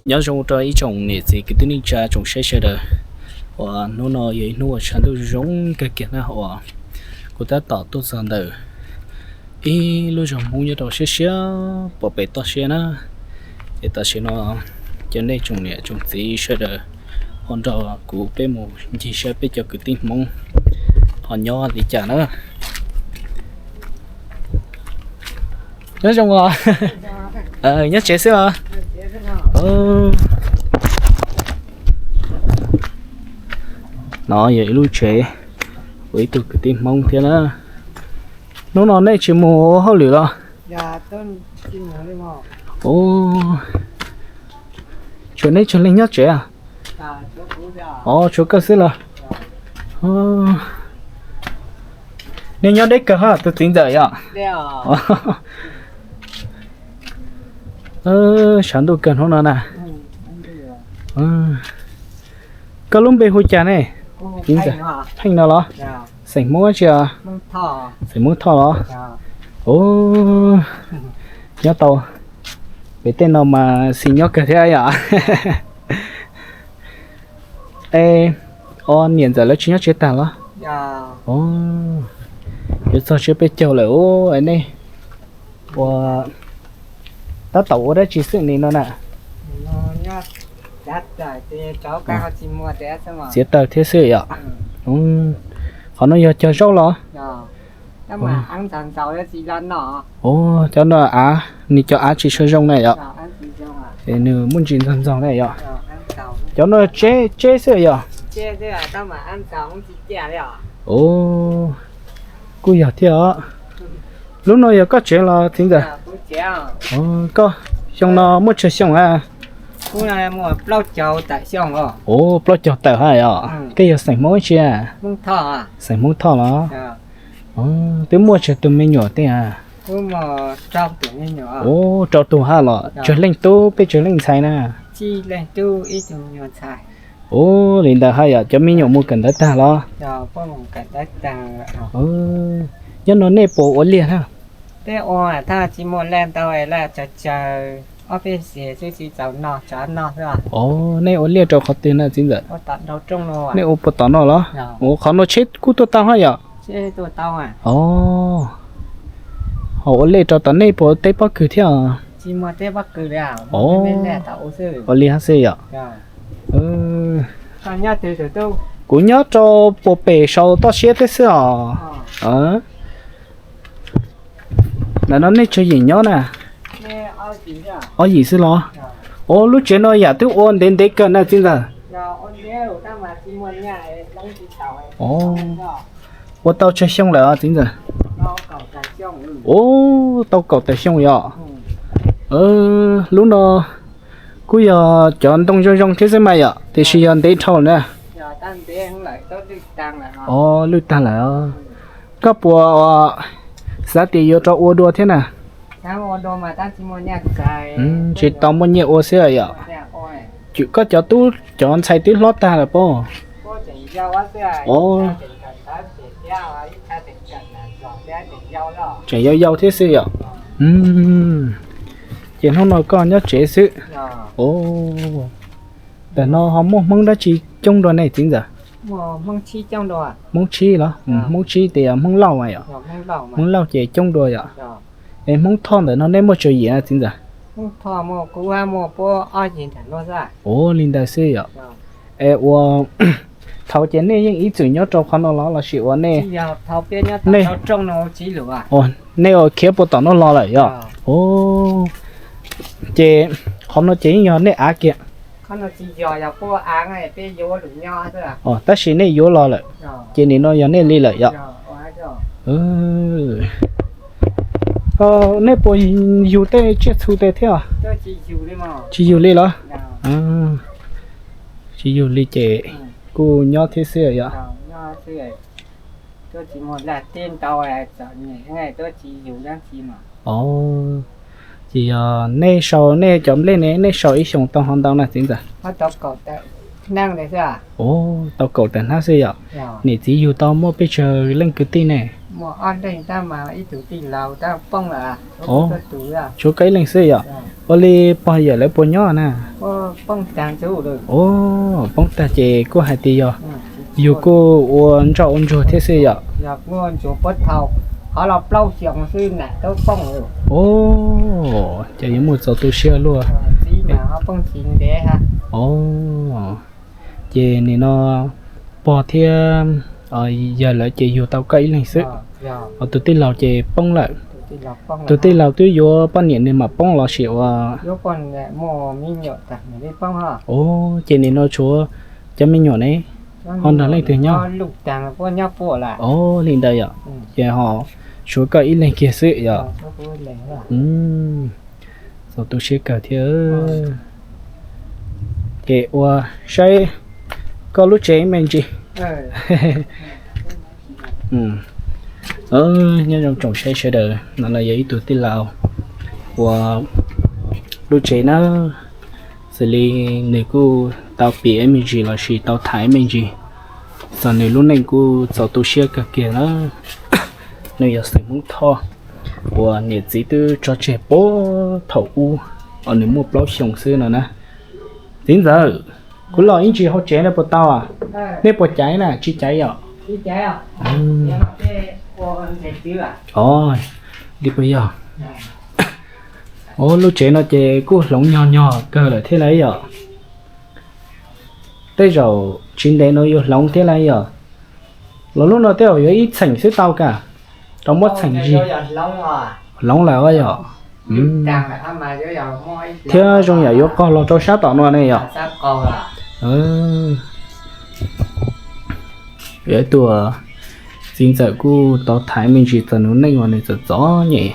Nyob zoo rau ib tsoom niam txiv kwv tij neej tsa tsoom saib sawv daws, uas hnub no yog ib hnub uas tshav ntuj zoo kawg kiag na, uas kuv tab tom tuaj txog ntawm ib lub zos Hmoob nyob rau siab siab pem toj siab na. Es tam sim no cov nej tsoom niam tsoom txiv sawv daws ho nrog kuv peb mus ncig saib peb cov kwv tij Hmoob ho nyob li cas na. Nyob zoo os. Nyob tsev xwb os. No yog ib lub tsev uas ib tug kwv tij Hmoob thiab na. Hnub no nej tsis mus ua hauj lwm los? Tshuav nej tsawg leej nyob tsev? Os, tshuav koj xwb los? Nej nyob deb kawg hab tus txiv ntxawm yom? Tshav ntuj kawg hnub no na. Koj lub npe hu cas ne? Pheej no los? Xeem Hmoob tsi? Xeem Hmoob Thoj los? Nyob tau pem tej no mas xis nyob kawg thiab yom. Es, o, niam ntxawm lawv tsis nyob tsev tag los? Yuav txog tsiab peb caug lawm os. Nej ua, tab tom ua dab tsi xwb li no na? Txiav taws thiab xwb yom? Qhov no yog cog zaub los? Os, cov no av, nws cov av tsis tshua zoo na yom? Es nws muaj ntsis ntxog ntxog na yom? Cov no tseb tseb xwb yom? Os, kuj yog thiab os. Lub no yog koj tsev los txiv ntxawm? Koj, xyoo no muaj tsawg xyoo a? Os, plaub caug tawm hab yom. Koj yog xeem Hmoob tsi? Xeem Hmoob Thoj los? Twb muaj tsawg tus me nyuam tej a? Os, rau tus hab los? Tsawg leej tub peb tsawg leej ntxhais na? Os, li ntawd hab yom, cov me nyuam mus kawm ntawv tag los? Nyob no nej puas ua liaj na? Os, nej ua liaj rau qhov twg na txiv ntxawm? Nej ua puas tom no los? Os, qhov no tsheb kuj tuaj tau hab yom? Os, ho ua liaj rau tom nej puas teb pob kws thiab? Os, ua li hab xwb yom. Kuv nyob rau puag pem saum toj siab thiab xwb os. Ntawm no nej tsawg yim nyob na? Ob yim xwb los? Os, lub tsev no yam twb ua ntev ntev kawg na txiv ntxawm. Ua tau tsawg xyoo lawm os txiv ntxawm? Os, tau kaum tawm xyoo yom. Lub no kuj yog cov ntoo zoo zoo thiab xwb mas yom, tiam sis yog ntev dhau na. Os, lwj tag lawm. Koj puas xav tias yuav rov ua dua thiab na? Tsis tau muaj nyiaj ua xwb yom. Koj cov tub cov ntxhais twb hlob tag lawm pob? Os, tseem yau yau thiab xwb yom. Ces hnub no koj nyob tsev xwb. Os, ntawm no ho muaj Hmoob dab tsi coob dua ne txiv ntxawm? Hmoob Tshib los? Hmoob Tshib tias Hmoob Lauj yom? Hmoob Lauj ces coob dua yom? Es Hmoob Thoj ntawm no nej muaj tsawg yim txiv ntxawm? Ua li ntawd xwb yom. Es ua thaum ces nej yeej ib txwm nyob rau qhov no los lossis ua nej, nej ua khiav puag tom no los lawm yom? Ces qhov no ces yeej yog nej av kiag. Tab sis nej yuav los lawm, ces nim no yog nej li lawm yom? Nej puas yug tej tsiaj txhu tej thiab? Tsis yug li los? Tsis yug li ces kuj nyob thiab xwb yom. Ces yog nej sau nej cov nplej ne, nej sau ib xyoos tau ho ntau na txiv ntxawm? Tau kaum tawm hnab xwb yom. Niam txiv yug tau muaj pes tsawg leej kwv tij ne? Muaj ob leeg tab mas ib tug tij laug tab poob lawm. Tshuav koj ib leeg xwb yom? Ua li pog yawm lawv puas nyob na? Poob tag ces kuj hais tias yog yus kuj ua ntsoj ua ntsuag thiab xwb yom? Ces yuav muaj txaus tu siab luaj. Ces nim no pog thiab yawg lawv ces yug tau koj ib leeg xwb. Tus tij laug ces poob lawm. Tus tij laug twb yuav poj niam nws mam poob los sis ua? Ces nim no tshuav cov me nyuam ne, ho nrog leej twg nyob? Li ntawd yom, ces ho tshuav koj ib leeg kiag xwb yom? Txaus tu siab kawg thiab. Ces ua saib koj lub tsev me ntsis. Nyob zoo tsoom saib sawv daws, no no yog ib tug tij laug uas lub tsev na, xws li nws kuj tau piav ib me ntsis los sis tau tham ib me ntsis txog nws lub neej kuj txaus tu siab kawg kiag na. Nws yog xeem Hmoob Thoj uas niam txiv twb tso tseg puag thaum ub, uas nws muaj plaub xyoos xwb no na. Txiv ntxawm, kuv los ib ntsis hauv tsev no puas tau? Nej puas caiv na, tsis caiv yom? Li puas yog? Lub tsev no ces kuj hloov nyog nyog kawg lawm thiab lauj yom? Tej zaum tsis ntev no yuav hloov thiab lauj yom? Los lub no tej zaum yuav ib txheem xwb tau ka, rau muab txheem zig. Hloov lawm yom? Thiab zoo yam yuav qaug los rau sab tom no ne yom? Tus txiv ntxawm kuj tau tham me ntsis txog nws neej uas nws txom txom nyem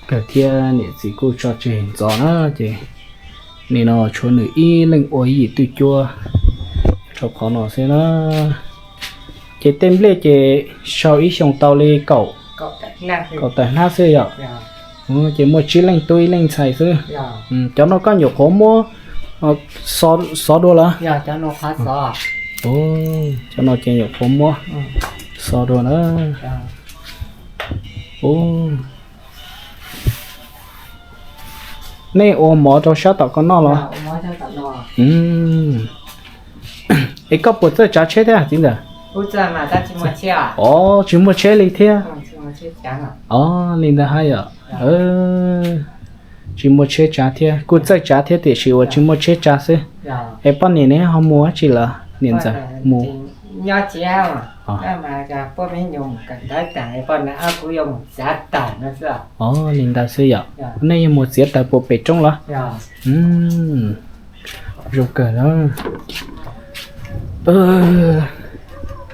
kawg thiab niam txiv kuj tso tseg ntxov na, ces nim no tshuav nws ib leeg ua ib yim twj cuab rau qhov no xwb na. Ces tej nplej ces sau ib xyoos tau li kaum, kaum tawm hnab xwb yom? Ces muaj tsib leej tub ib leej ntxhais xwb. Cov no koj nyuam qhuav muab xov dua lawm? Cov no ces nyuam qhuav muab xov dua na. Nej ua mov rau sab tom ko noj los? Es koj puas txawj tsav tsheb thiab txiv ntxawm? Os, tsis muaj tsheb li thiab. Os, li ntawd hab yom. Tsis muaj tsheb tsav thiab, kuj txawj tsav thiab tiam sis uas tsis muaj tsheb tsav xwb. Es poj niam ne ho mus dab tsi lawm niam ntxawm? Mus Os, li ntawd xwb yom. Nej yuav mus txiav taws puas pem roob los? Zoo kawg na.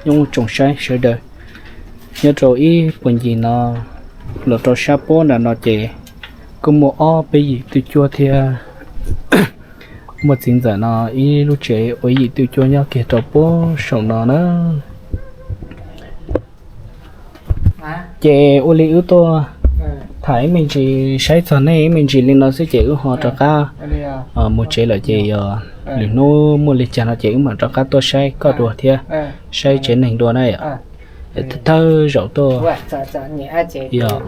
Nyob tsoom saib sawv daws, nyob rau ib puag ncig no los rau sab puab nram no ces kuj muaj ob peb yim twj cuab thiab. Muaj txiv ntxawm no ib lub tsev ua ib yim twj cuab nyob kiag rau puag saum no na. Ces ua li wb tuaj tham ib me ntsis saib txog nej ib me ntsis li no xwb ces wb ho rov qab mus tsev lawm ces yog lwm hnub muaj li cas no ces wb mam rov qab tuaj saib koj dua thiab, saib tsev neeg dua na yom. Thawj zaum tuaj yog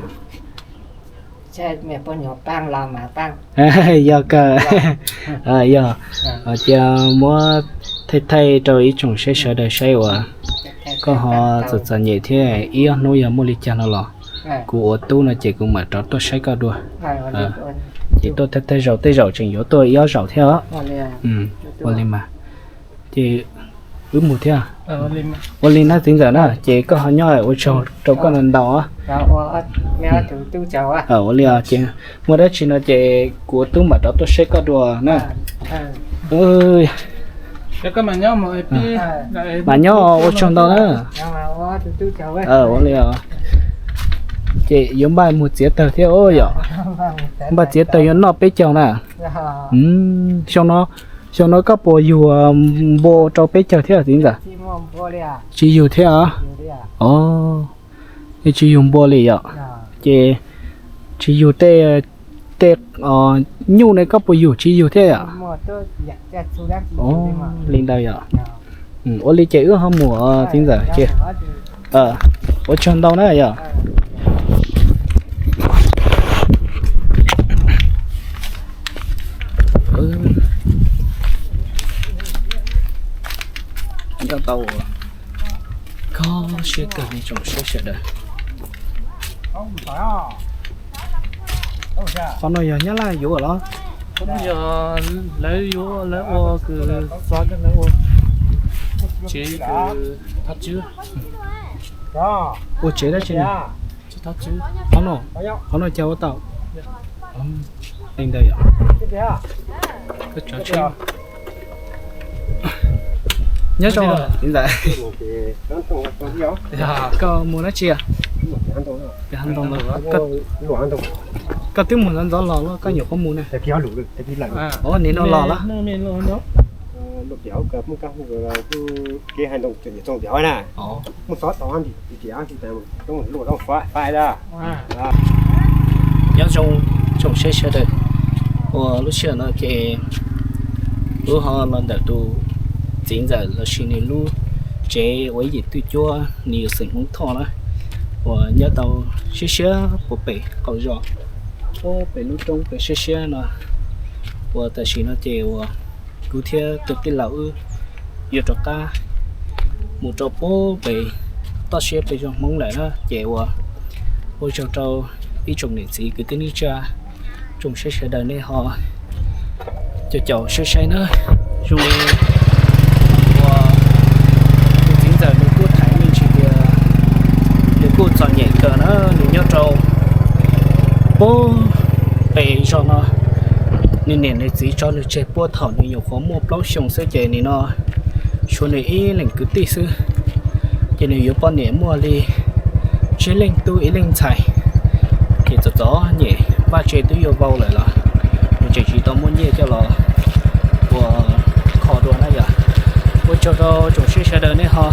yog kawg, yog cia muab thaij thaij rau ib tsoom saib sawv daws saib uas koj ho txom txom nyem thiab ib ob hnub yog muaj li cas no los kuv ua tub no ces kuv mam rov tuaj saib koj dua. Ces tuaj thawj thawj zaum, tej zaum tseem yuav tuaj ib ob zaum thiab os. Ua li mas, ces wb mus thiab. Ua li na txiv ntxawm na, ces koj ho nyob ua tsaug rau koj ntau ntau. Ua li ces muaj dab tsi no ces kuv ua tub mam rov tuaj saib koj dua na. Mam nyob ua tsaug ntau na. Ua li os. Ces yuav npaj mus txiav taws thiab yom. Npaj txiav taws yuav noj peb caug na. Xyoo no koj puas yug npua rau peb caug thiab txiv ntxawm? Tsis yug thiab os. Tsis yug npua li yom. Ces tsis yug tej, tej nyuj ne koj puas yug tsis yug thiab yom? Li ntawd yom. Ua li ces wb ho mus txiv ntxawm ces. Ua tsaug ntau na yog. Nyob tau ua kho siab kawg li tsoom saib sawv daws. Qhov no yog Nyab Laj yuav los? Yog lawv yuav, lawv ua kws xov, lawv ua tsev kws thab tswb. Ua tsev dab tsi? Qhov no, qhov no cas ua tau li ntawd yom? Nyob zoo ntxawm, koj mus dab tsi? Koj twb mus ntxov ntxov los los koj nyuam qhuav mus na? Nim no los lawm. Nyob zoo tsoom saib sawv daws, uas lub sij hawm no ces wb ho los ntawm tus txiv ntxawm lossis nws lub tsev uas ib yim twj cuab nws yog xeem Hmoob Thoj na, uas nyob tau siab siab puag pem qaum zos, puag pem lub roob pem siab siab no, uas tam sim no ces uas kuv thiab tus tij laug wb yuav rov qab mus rau puag pem toj siab pem zos Hmoob lawm na, ces uas ua tsaug rau ib tsoom niam txiv kwv tij neej tsa, tsoom saib sawv daws nej ho caum caum saib saib na. Zoo li uas tus txiv ntxawm nws kuj tham me ntsis tias nws kuj txom nyem kawg na, nws nyob rau puag pem zos no, nws niam nws txiv tso nws tseg puag thaum nws nyuam qhuav muaj plaub xyoos xwb ces nim no tshuav nws ib leeg kwv tij xwb, ces nws yuav poj niam muaj li tsib leej tub ib leej ntxhais, ces txom txom nyem, vaj tse twb yuav vau lawm los nws tseem tsis tau muaj nyiaj coj los ua kho dua na yom. Ua tsaug rau tsoom saib sawv daws nej ho